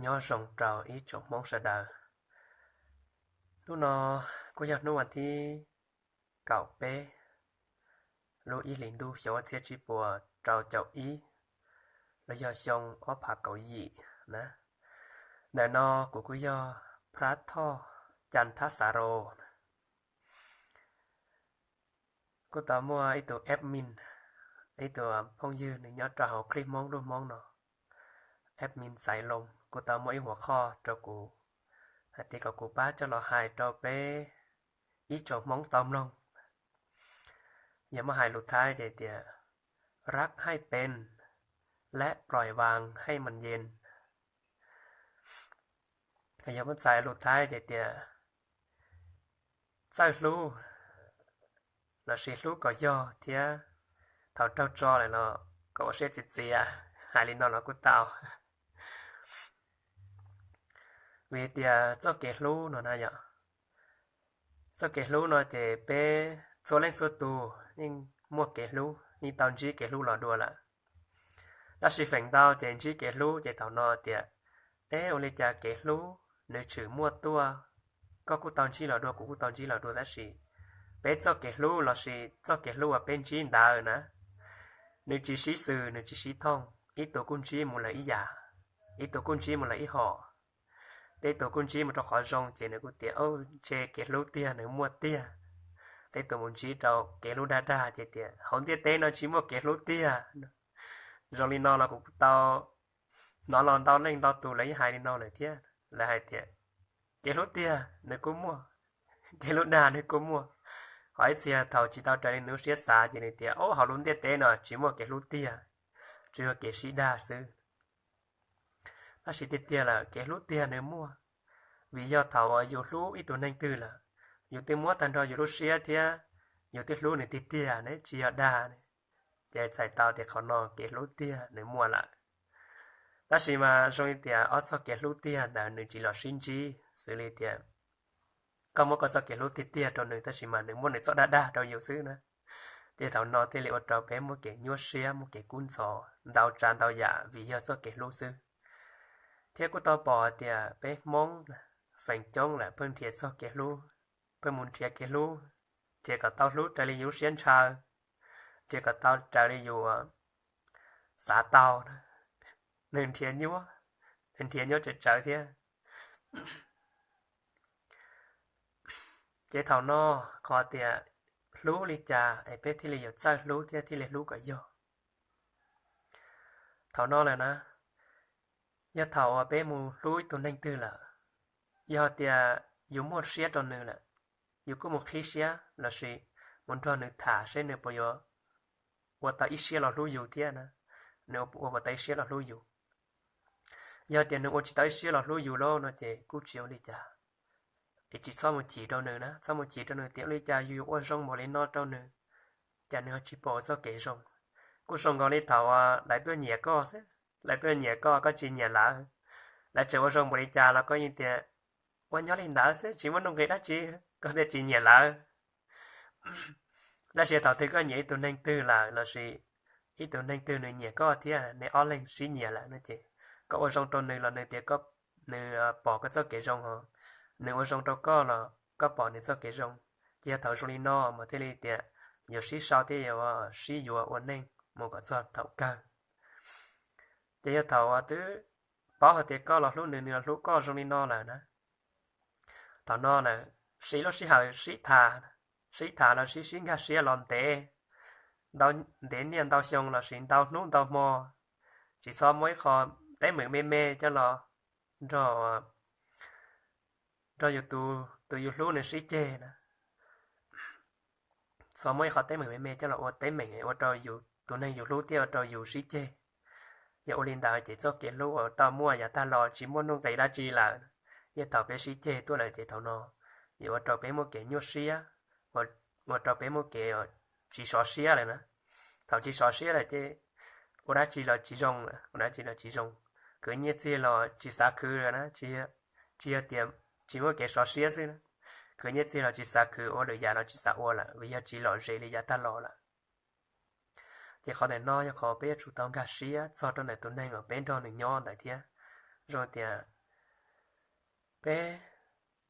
Nyob zoo rau ib tsoom Hmoob sawv daws. Hnub no kuj yog hnub vas thib kaum peb lub ib hlis ntuj xyoo ob txhiab tsib puas rau caum ib, los yog xyoo ob phav kaum yim na. Ntawm no kuv kuj yog Phrab Thoj Cas Thab Xav Ros. Kuj tau muaj ib tug admin, ib tug phooj ywg nws nyob rau hauv clip Hmoob lub Hmoob no, admin Xaiv Loo, kuj tau muaj ib huam qhoj rau kuv hais tias kom kuv pab coj los hais rau peb ib tsoom Hmoob tau mloog. Yog muab hais lus Thaib ces tiasรักให้เป็น และปล่อยวางให้มันเย็น. Yog muab txhais lus Thaib ces tias txawj hlub lossis hlub kom yog thiab thaum raug tso lawm los kom ua siab txias txias, hais li no los kuj tau. Vim tias txoj kev hlub no na yom, txoj kev hlub no ces peb txhua leej txhua tus yeej muaj kev hlub, yeej tau ntsib kev hlub los dua lawm. Tab sis feem ntau ces ntsib kev hlub ces thaum no tias, eb, ua li cas kev hlub nws tshwm muaj tuaj, koj kuj tau ntsib los dua, kuv kuj tau ntsib los dua, tab sis peb txoj kev hlub lossis txoj kev hlub uas peb ntsib ntawd na, nws tsis sib xws, nws tsis sib thooj, ib tug kuj ntsib mus lawm ib yam, ib tug kuj ntsib mus lawm ib hom. Tej tus kuj ntsib mus rau qhov zoo ces nws kuj tias, ntshe kev hlub tiag nws muaj tiag. Tej tus mus ntsib rau kev hlub dag dag ces tias hauv ntiaj teb no tsis muaj kev hlub tiag. Zoo li no los kuv kuj tau hnov los ntau leej ntau tus lawv yeej hais li no lawm thiab, lawv hais tias kev hlub tiag nws kuj muaj, kev hlub dag nws kuj muaj. Ho ib txhia thaum tsis tau raws li nws lub siab xav ces nws tias, o, hauv lub ntiaj teb no tsis muaj kev hlub tiag, tsuas yog kev sib dag xwb. Tab sis tiag tiag lawm kev hlub tiag nws muaj, vim yog thaum uas yus hlub ib tug neeg twg lawm, yus twb muab tag nrho yus lub siab thiab yus twb hlub nws tiag tiag ne, tsis yog dag, ces txhais tau tias qhov no kev hlub tiag nws muaj lawm. Tab sis mas zoo li tias ob txoj kev hlub tiag ntawd nws tsis los sib ntsib, xws li tias koj muab koj txoj kev hlub tiag tiag rau nws tab sis mas nws muab nws txoj dag dag rau yus xwb na. Ces thaum no thiaj li ua rau peb muaj kev nyuaj siab, muaj kev kub ntxhov ntau tsav ntau yam vim yog txoj kev hlub xwb. Thiab kuj tau pom hais tias peb Hmoob feem coob lawm pheej nrhiav txoj kev hlub, pheej mus nrhiav kev hlub, nrhiav kom tau hlub raws li yus lub siab ntshaw, nrhiav kom tau raws li yus xav tau, nws nrhiav nyuaj, nws nrhiav nyuaj tsawv tsawv thiab. Ces thaum no qhov tias hlub li cas es peb thiaj li yuav txawj hlub thiab thiaj li hlub kom yog. Thaum no lawm na, yog thaum uas peb mus hlub ib tug neeg twg lawm, yog tias yus muaj siab rau nws lawm, yus kuj mus qhib siab lossis mus nrog nws tham seb nws puas yuav ua tau ib siab los hlub yus thiab na, nws ua puas tau ib siab los hlub yus. Yog tias nws ua tsis tau ib siab los hlub yus lawm no ces kuj tsis ua li cas, es tsis txhob mus chim rau nws na, txhob mus chim rau nws tias ua li cas yus yuav ua zoo npaum li no rau nws, cas nws ho tsis pom txoj kev zoo. Kuj zoo nkaus li thaum lawv tuaj nyiam koj xwb, lawv tuaj nyiam koj, koj tsis nyiam lawv, lawv tseem ua zoo npaum li cas los koj yeej tias ua nyob li ntawd xwb, tsis muaj nuj nqis dab tsi, koj thiaj tsis nyiam lawv. Tab sis thaum twg koj nyiam ib tug neeg twg lawm lossis ib tug neeg twg nws nyiam koj thiab nej ob leeg sib nyiam lawm no ces koj ua zoo rau nws los nws tias nws pom koj txoj kev zoo ho, nws ua zoo rau koj los koj pom nws txoj kev zoo. Ces yog thaum zoo li no mas thiaj li tias yuav sib sau thiab yuav sib yuav ua neej mus kom txog thaum kawg. Ces yog thaum twb paub hais tias koj los hlub nws, nws los hlub koj zoo li no lawm na, thaum no lawm siv lub sij hawm sib tham, sib tham los sib sib nkag siab los ntev, ntev niaj ntau xyoo lossis ntau hnub ntau hmo, tsis txhob muab ib qho teeb meem me me coj los nrog, nrog yus tus, tus yus hlub nws sib ceg na. Txhob muab ib qho teeb meem me me coj los ua teeb meem ua rau yus tus neeg yus hlub thiab ua rau yus sib ceg. Yog ua li ntawd ces txoj kev hlub uas tau muaj yav tag los tsis muaj nuj nqis dab tsi lawm. Yog thaum peb sib ceg tuaj lawm ces thaum no yuav ua rau peb muaj kev nyuaj siab, ua rau peb muaj kev tsis sov siab lawm na. Thaum tsis sov siab lawm ces ua dab tsi los tsis zoo, ua dab tsi los tsis zoo, khwv nyiaj txiag los tsis xav khwv lawm na, tsis yog tias tsis muaj kev sov siab xwb na, khwv nyiaj txiag los tsis xav khwv, ua lwm yam los tsis xav ua lawm vim yog tsis lom zem li yav tag los lawm. Ces qhov ntawm no yog qhov peb yuav tsum tau nkag siab txog rau ntawm tus neeg uas peb nrog nws nyob ntawd thiab. Zoo tias peb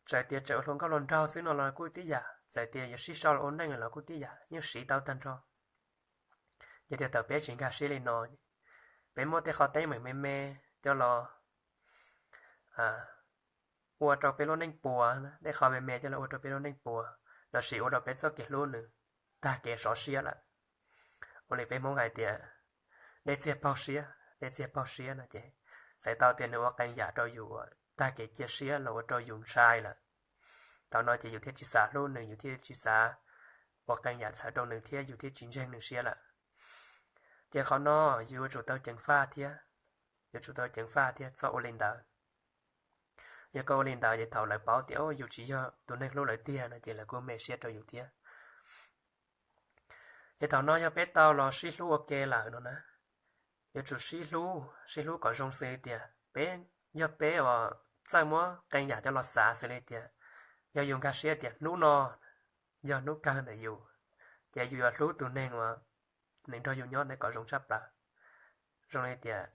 txawm tias tseem ua hluas nkauj hluas nraug xwb no los kuj tib yam, txawm tias yuav sib sau los ua neej los kuj tib yam, yeej siv tau tag nrho. Yog tias thaum peb tsis nkag siab li no, peb muab tej qhov teeb meem me me coj los ua rau peb lub neej puas, tej qhov me me coj los ua rau peb lub neej puas, lossis ua rau peb txoj kev hlub nws tag kev sov siab lawm. Ua li peb Hmoob hais tias dej txiag paug siab, dej txiag paug siab no ces txhais tau tias nws ua qee yam rau yus uas tag kev cia siab los ua rau yus ntshai lawm. Thaum no ces yus thiaj tsis xav hlub nws, yus thiaj tsis xav ua qee yam txhawb rau nws thiab yus thiaj tsis ntseeg nws siab lawm. Ces qhov no yuav tsum tau ceev faj thiab, yuav tsum tau ceev faj thiab txhob ua li ntawd. Yog koj ua li ntawd ces thaum lawv paub tias yus tsis yog tus neeg hlub lawv tiag no ces lawv kuj me siab rau yus thiab. Ces thaum no yog peb tau los sib hlub ua ke lawm no na, yuav tsum sib hlub, sib hlub kom zoo xws tias peb, yog peb uas txawj muab qee yam coj los xav xws li tias yog yus nkag siab tias hnub no yog hnub kawg ntawm yus, ces yus yuav hlub tus neeg uas nws nrog yus nyob ntawd kom zoo tshaj plaws. Zoo li tias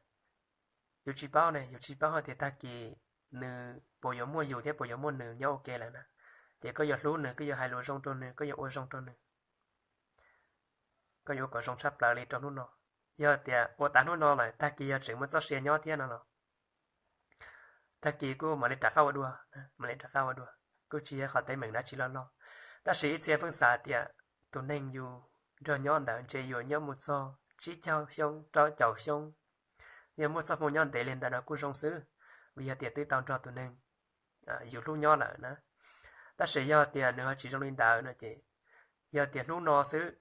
yus tsis paub ne, yus tsis paub hais tias tag kis nws puas yuav muaj yus thiab puas yuav muaj nws nyob ua ke lawm na. Ces koj yuav hlub nws, koj yuav hais lus zoo rau nws, koj yuav ua zoo rau nws, koj yuav ua kom zoo tshaj plaws li rau hnub no. Yog tias ua tas hnub no lawm tag kis yog tseem muaj txoj sia nyob thiab no los tag kis kuj mam li rov qab ua dua, mam li rov qab ua dua, kuj tsis yog qhov teeb meem dab tsi loj loj. Tab sis ib txhia pheej xav tias tus neeg yus nrog nyob ntawd ntshe yuav nyob mus txog tsib caug xyoo, rau caum xyoo, yog muaj txoj hmoo nyob ntev li ntawd no kuj zoo xwb, vim yog tias twb tau nrog tus neeg yus hlub nyob lawm na. Tab sis yog tias nws ho tsis zoo li ntawd no ces, yog tias hnub no xwb,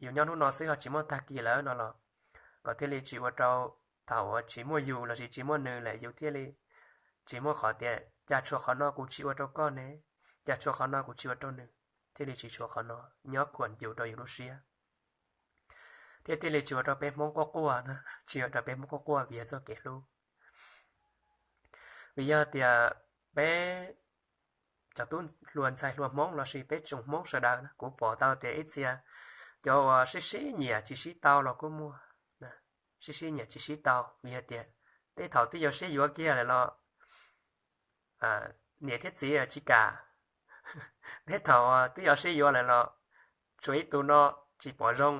yus nyob hnub no xwb ho tsis muaj tag kis lawm no los, kom thiaj li tsis ua rau thaum uas tsis muaj yus lossis tsis muaj nws lawm yus thiaj li tsis muaj qhov tias cas tshuav qhov no kuv tsis ua rau koj ne, cas tshuav qhov no kuv tsis ua rau nws, thiaj li tsis tshuav qhov no nyob khuam yus rau yus lub siab, thiab thiaj li tsis ua rau peb Hmoob quaj quaj na, tsis ua rau peb Hmoob quaj quaj vim yog txoj kev hlub. Vim yog tias peb cov tub hluas ntxhais hluas Hmoob lossis peb tsoom Hmoob sawv daws na, kuv pom tau tias ib txhia cov uas sib sib nyiam tsis sib tau los kuj muaj, sib sib nyiam tsis sib tau vim hais tias tej thaum twb yuav sib yuav kiag lawm los niam thiab txiv tsis kam, tej thaum twb yuav sib yuav lawm los tshuav ib tug no tsis pom zoo,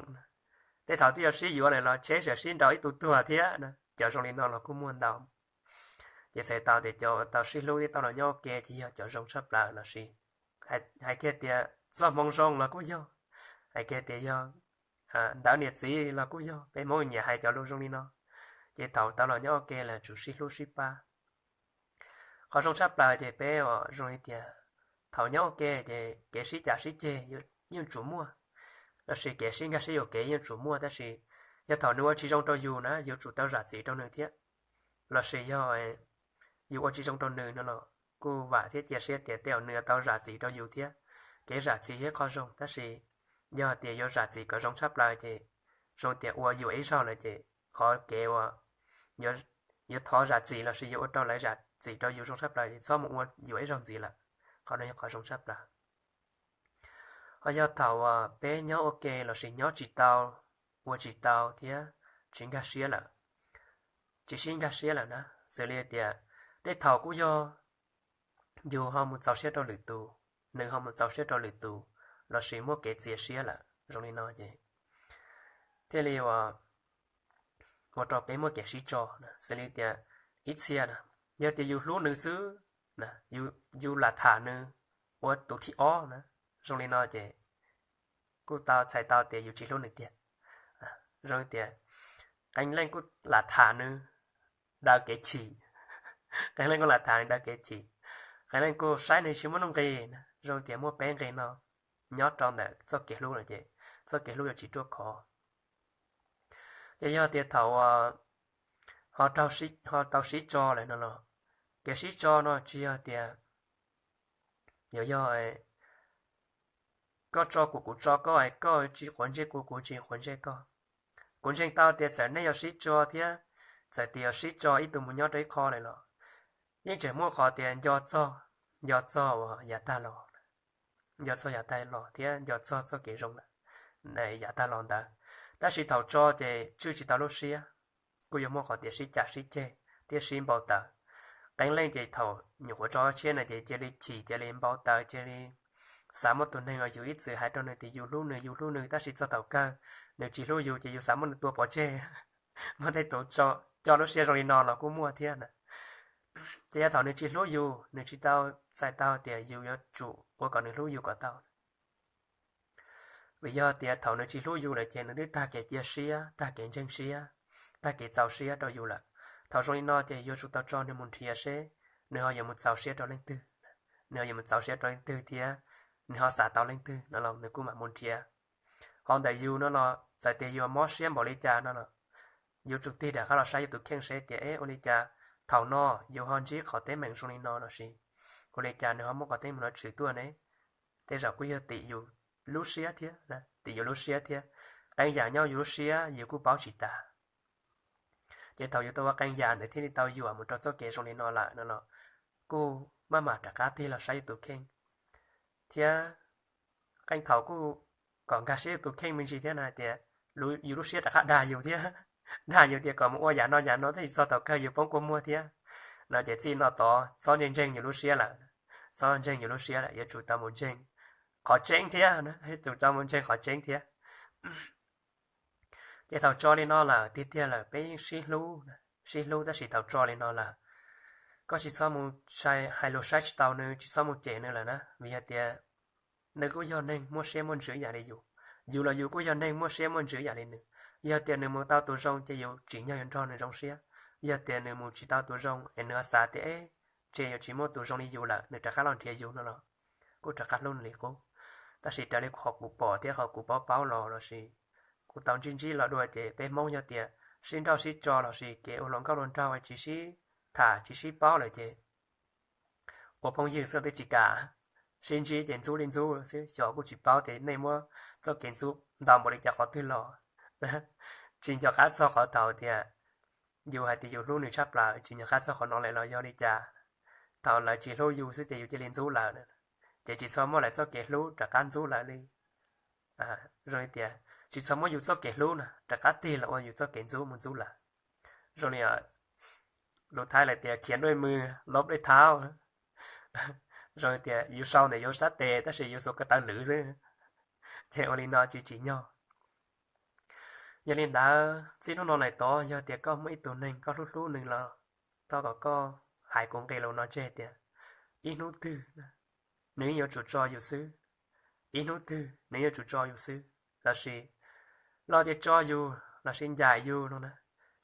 tej thaum twb yuav sib yuav lawm los tsheb tseem sib nraus ib tug tuag thiab na, cov zoo li no los kuj muaj ntau. Ces txhais tau tias cov tau sib hlub thiab tau los nyob ua ke ces yog cov zoo tshaj plaws lossis hais kiag tias txoj hmoo zoo los kuj yog, hais kiag tias yog ntawv niam txiv los kuj yog, peb Hmoob nyiam hais cov lus zoo li no. Ces thaum tau los nyob ua ke lawm tsum sib hlub sib pab. Qhov zoo tshaj plaws ces peb zoo li tias thaum nyob ua ke ces kev sib cav sib ceg yeej tsum muaj, lossis kev sib nkag sib yuam kev yeej tsum muaj, tab sis yog thaum nws ua tsis zoo rau yus na yuav tsum tau zam txim rau nws thiab, lossis yog yus ua tsis zoo rau nws no los kuj vam thiab cia siab tias tej zaum nws yuav tau zam txim rau yus thiab. Kev zam txim yog ib qho zoo, tab sis yog tias yuav zam txim kom zoo tshaj plaws ces zoo tias ua yuam ib zaug lawm ces qhov kev uas yuav thov zam txim lossis yuav ua rau lawv zam txim rau yus zoo tshaj plaws ces txhob mus ua yuam ib zaug ntxiv lawm. Qhov no yog qhov zoo tshaj plaws. Ho yog thaum uas peb nyob ua ke lossis nyob tsis tau, ua tsis tau thiab tsis nkag siab lawm, tsis sib nkag siab lawm na, xws li tias tej thaum kuj yog yus ho mus txaus siab rau lwm tus, nws ho mus txaus siab rau lwm tus, lossis muaj kev txias siab lawm zoo li no ces thiaj li ua rau peb muaj kev sib tso. Xws li tias ib txhia na, yog tias yus hlub nws xwb, yus lam tham nws ua tus thib ob na, zoo li no ces kuj tau txhais tau tias yus tsis hlub nws tiag. Zoo tias qee leej kuj lam tham nws daws kev chim, qee leej kuj lam tham nws daws kev chim, qee leej kuj saib nws tsis muaj nuj nqis na, zoo tias muaj peb nqe no nyob rau ntawm txoj kev hlub lawm ces txoj kev hlub yuav tsis ruaj khov. Ces yog tias thaum ho tau sib tso lawm no los, kev sib tso no tsis yog tias yuav yog koj tso kuv, kuv tso koj, koj tsis quav ntsej kuv, kuv tsis quav ntsej koj. Kuv ntseeg tau tias txawm nej yuav sib tso thiab txawm tias yuav sib tso ib tug mus nyob rau ib qho lawm los yeej tseem muaj qhov tias nco txog, nco txog uas yav tag los, nco txog yav tag los thiab nco txog txoj kev zoo lawm yav tag los ntawd. Tab sis thaum tso ces tswj tsis tau lub siab, kuj yuav muaj qhov tias sib cav sib ceg thiab sib npau taws. Qee leej ces thaum nyuam qhuav tso tshiab no ces cia li chim, cia li npau taws, cia li xav muab tus neeg uas yus ib txwm hais rau nws tias yus hlub nws, yus hlub nws, tab sis txog thaum kawg nws tsis hlub yus ces yus xav muab nws tua pov tseg. Muaj tej tus coj lub siab zoo li no los kuj muaj thiab na. Ces yog thaum nws tsis hlub yus, nws tsis tau txhais tau tias yus yuav tsum ua kom nws hlub yus kom tau. Vim yog tias thaum nws tsis hlub yus lawm ces nws twb tag kev cia siab, tag kev ntseeg siab, tag kev txaus siab rau yus lawm. Thaum zoo li no ces yuav tsum tau tso nws mus nrhiav seb nws ho yuav mus txaus siab rau leej twg, nws ho yuav mus txaus siab rau leej twg thiab nws ho xav tau leej twg no los nws kuj mam mus nrhiav. Ho ntawm yus no los txawm tias yus mob siab npaum li cas no los yuav tsum tig rov qab los saib yus tus kheej seb tias ua li cas thaum no yus ho ntsib qhov teeb meem zoo li no los sis ua li cas nws ho muaj qhov teeb meem no tshwm tuaj ne. Tej zaum kuj yog tim yus lub siab thiab, tim yus lub siab thiab. Qee yam nyob yus lub siab yus kuj paub tsis tas. Ces thaum yus tau ua qee yam ntawd thiaj li tau yuam mus rau txoj kev zoo li no lawm no los kuj maj mam rov qab tig los saib yus tus kheej thiab. Qee thaum kuj kom nkag siab yus tus kheej me ntsis thiab no hais tias yus lub siab rov qab dag yus thiab, dag yus tias kom mus ua yam no yam no tab sis txog thaum kawg yus poob kua muag thiab no ces txij no tod txhob ntseeg ntseeg yus lub siab lawm. Txhob ntseeg yus lub siab lawm, yuav tsum tau mus ntseeg qhov tseeb thiab, yuav tsum tau mus ntseeg qhov tseeb thiab. Ces thaum tso li no lawm tiag tiag lawm peb yeej sib hlub, sib hlub tab sis thaum tso li no lawm koj tsis txhob mus hais lus saib tsis taus nws, tsis txhob mus cem nws lawm na, vim yog tias nws kuj yog neeg muaj siab muaj ntsws ib yam li yus, yus los yus kuj yog neeg muaj siab muaj ntsws ib yam li nws. Yog tias nws mus tau tus zoo ces yus tsim nyog yuav nrog nws zoo siab. Yog tias nws mus tsis tau tus zoo es nws xav tias eb, ntshe yuav tsis muaj tus zoo li yus lawm, nws rov qab los nrhiav yus no los kuj rov qab hlub nws li qub. Tab sis raws li qhov kuv pom thiab qhov kuv paub paub los lossis kuv tau ntsib ntsib los dua ces peb Hmoob yog tias sib nrauj sib tso lossis kev ua hluas nkauj hluas nraug tsis sib tham tsis sib paub lawm ces ua phooj ywg xwb twb tsis kam, sib ntsib ces ntxub li ntxub xwb, xyov kuj tsis paub tias nej muab txoj kev ntxub ntau npaum li cas qhov twg los. Tsis nco qab txog qhov thaum tias yus hais tias yus hlub nws tshaj plaws, tsis nco qab txog qhov no lawm los yog li cas? Thaum lawv tsis hlub yus xwb ces yus cia li ntxub lawv, ces tsis txhob muab lawv txoj kev hlub rov qab ntxub lawv li. Zoo li tias tsis txhob muab yus txoj kev hlub no rov qab tig los ua yus txoj kev ntxub mus ntxub lawv. Zoo li lus Thaib lawv tias khiav đuôi mù, lốp đuôi tháo. Zoo li tias yus sau ntawm yus sab tes tab sis yus xuas ko taw lwm xwb, ces ua li no tsis tsim nyog. Yog li ntawd txij hnub no lawm tod yog tias koj muaj ib tug neeg koj hlub hlub nws los thov kom koj hais kuv nqe lus no tseg tias ib hnub twg nws yeej yuav tsum tso yus xwb, ib hnub twg nws yuav tsum tso yus xwb, lossis los tias tso yus lossis ncaim yus no na.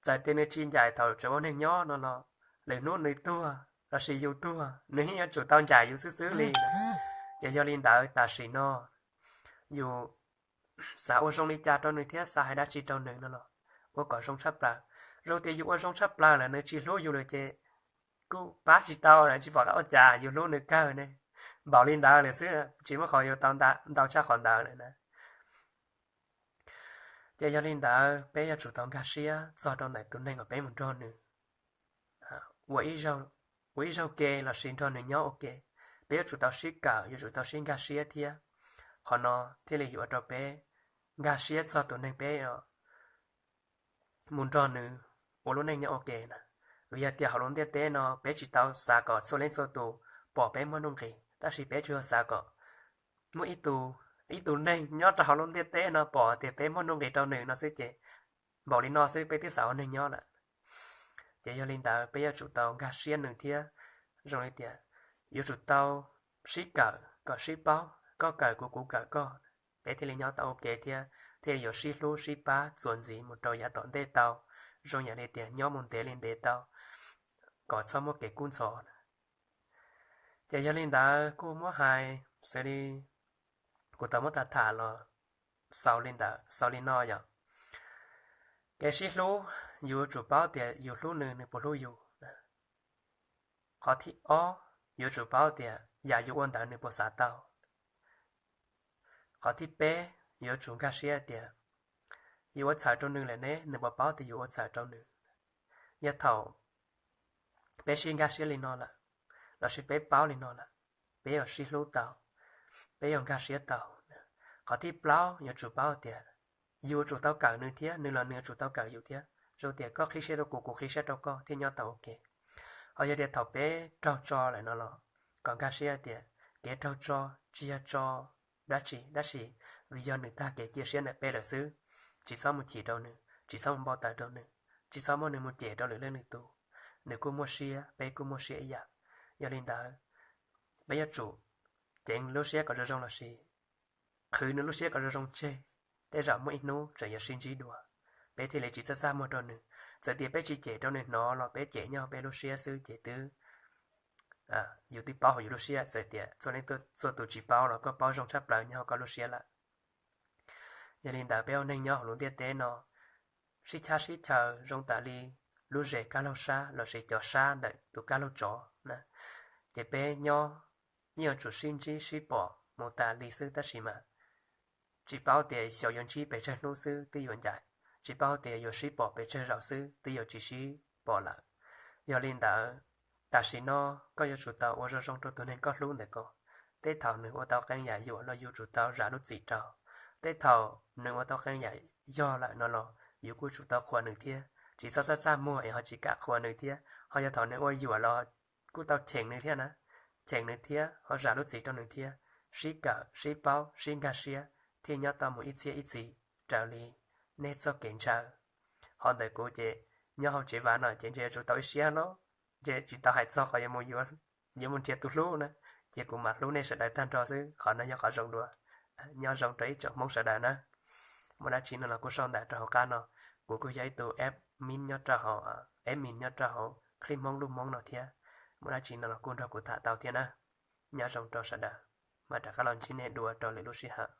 Txawm tias nws tsis ncaim thaum tseem ua neeg nyob no los lwm hnub nws tuag lossis yus tuag nws yeej yuav tsum tau ncaim yus xwb xwb li. Ces yog li ntawd tam sim no yus xav ua zoo li cas rau nws thiab xav hais dab tsi rau nws no los ua kom zoo tshaj plaws. Zoo tias yus ua zoo tshaj plaws lawm nws tsis hlub yus lawm ces kuj pab tsis tau, tsis pom qab ua cas, yus hlub nws kawg ne. Npaum li ntawd lawm xwb, tsis muaj qhov yuav tau ntau tshaj qhov ntawd lawm na. Ces yog li ntawd peb yuav tsum tau nkag siab txog rau ntawm tus neeg uas peb mus nrog nws ua, ua ib zaug ke lossis nrog nws nyob ua ke. Peb yuav tsum tau sib kawm, yuav tsum tau sib nkag siab thiab. Qhov no thiaj li yuav ua rau peb nkag siab txog tus neeg peb mus nrog nws ua lub neej nyob ua ke na. Vim yog tias hauv lub ntiaj teb no peb tsis tau xav kom txhua leej txhua tus pom peb muaj nuj nqis, tab sis peb tsuas yog xav kom muaj ib tug, ib tug neeg nyob rau hauv lub ntiaj teb no pom tias peb muaj nuj nqis rau nws no xwb ces npaum li no xwb peb twb xav ua neeg nyob lawm. Ces yog li ntawd peb yuav tsum tau nkag siab nws thiab. Zoo li tias yuav tsum tau sib kawm kom sib paub, koj kawm kuv kuv kawm koj, peb thiaj li nyob tau ua ke thiab thiaj li yuav sib hlub sib pab txuas ntxiv mus rau yav tom ntej tau, zoo yam li tias nyob mus ntev li ntev tau, kom txhob muaj kev kub ntxhov. Ces yog li ntawd kuj muab hais xws li kuv tau muab tham tham los xaus li ntawd, xaus li no yog kev sib hlub, yus yuav tsum paub tias yus hlub nws, nws puas hlub yus. Qhov thib ob, yuav tsum paub tias yam yus ua ntawd nws puas xav tau. Qhov thib peb, yuav tsum nkag siab tias yus ua txhawm rau nws lawm ne, nws puas paub tias yus ua txhawm rau nws. Yog thaum peb sib nkag siab li no lawm, lossis peb paub li no lawm, peb yuav sib hlub tau, peb yuav nkag siab tau. Qhov thib plaub yuav tsum paub tias yus yuav tsum tau kawm nws thiab nws los nws yuav tsum tau kawm yus thiab. Zoo tias koj qhib siab rau kuv, kuv qhib siab rau koj thiaj nyob tau ua ke. Ho yog tias thaum peb raug tso lawm no los kom nkag siab tias kev raug tso tsis yog tso dab tsi, tab sis vim yog nws tag kev cia siab ntawm peb lawm xwb. Tsis txhob mus chim rau nws, tsis txhob mus npau taws rau nws, tsis txhob muab nws mus cem rau lwm leej lwm tus. Nws kuj muaj siab, peb kuj muaj siab ib yam. Yog li ntawd, peb yuav tsum ceev lub siab kom zoo zoo lossis qhwv nws lub siab kom zoo zoo tseg, tej zaum muaj ib hnub tseem yuav sib ntsib dua, peb thiaj li tsis txaj txaj muag rau nws. Txawm tias peb tsis cem rau nws hnov los peb cem nyob peb lub siab xwb ces twb, yus twb paub hauv yus lub siab. Txawm tias txhua leej txhua tus tsis paub los koj paub zoo tshaj plaws nyob hauv koj lub siab lawm. Yog li ntawd peb ua neeg nyob hauv lub ntiaj teb no, sib chab sib chaw zoo tam li lub zes kab laug sab lossis cov sab ntawm tus kab laug tsov na, ces peb nyob yeej yuav tsum sib ntsib sib pom mus tas li xwb tab sis mas tsis paub tias xyov yuav ntsib pes tsawg hnub xwb twb yuav ncaim, tsis paub tias yuav sib pom pes tsawg zaus xwb twb yuav tsis sib pom lawm. Yog li ntawd, tam sim no koj yuav tsum tau ua zoo zoo rau tus neeg koj hlub ntawm ko. Tej thaum nws ua tau qee yam yuam los yus tsum tau zam lub txim rau. Tej thaum nws ua tau qee yam yog lawm no los yus kuj tsum tau qhuas nws thiab, tsis txhob txaj txaj muag es ho tsis kam qhuas nws thiab. Ho yog thaum nws ua yuam los kuj tau cheem nws thiab na, cheem nws thiab ho zam lub txim rau nws thiab. Sib kawm sib paub sib nkag siab thiaj nyob tau mus ib txhiab ib txhis raws li nej txoj kev ntshaw. Ho ntawm kuv ces nyob hauv tsev vas no ces ntshe yuav tsum tau ib siab loj, ntshe tsis tau hais txog qhov yuav mus nrhiav tus hlub na, ces kuv mam hlub nej sawv daws tag nrho xwb. Qhov no yog qhov zoo dua. Nyob zoo rau ib tsoom Hmoob sawv daws na. Muaj dab tsi no los kuj sau ntawv rau hauv qab no, kuv kuj yog ib tug admin nyob rau hauv, admin nyob rau hauv clip Hmoob lub Hmoob no thiab. Muaj dab tsi no los kuj nrog kuv tham tau thiab na. Nyob zoo rau sawv daws, mam rov qab los ntsib nej dua rau lwm lub sij hawm.